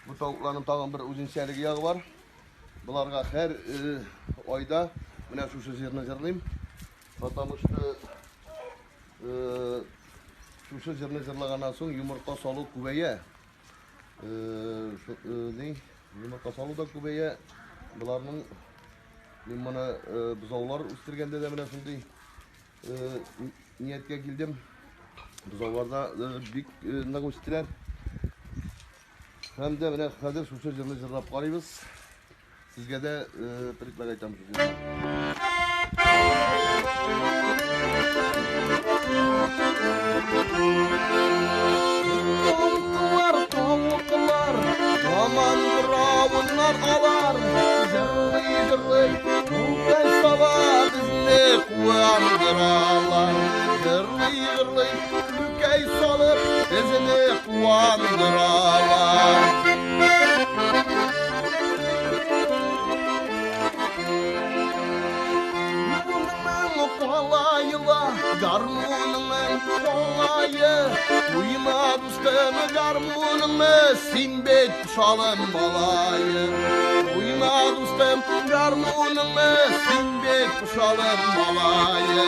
Бу тавыкларның тагын бер үзенчәлеге ягы бар. Боларга һәр айда менә шушы җырны җырлыйм. Потому что шушы җырны җырлаганнан соң йомырка салу күбәя. Ни, йомырка салу да күбәя. Боларның мин моны бозаулар үстергәндә дә менә шундый нияткә килдем. Бозаулар да бик нык үстеләр. Һәм дә менә хәзер шушы җырны җырлап карыйбыз. Сезгә дә предлагать итәм шушы җырны. Тавыклар, тавыклар, яман боравыннар алар. Җырлый, җырлый, күкәй сала, безне куандыралар. Җырлый, җырлый, күкәй салып, безне куандыралар. Калайла, гармуныңның калайы, Уйна, дустым, гармуныңны, син бит шалым малае. Уйна, дустым, гармуныңны, син бит шалым малае.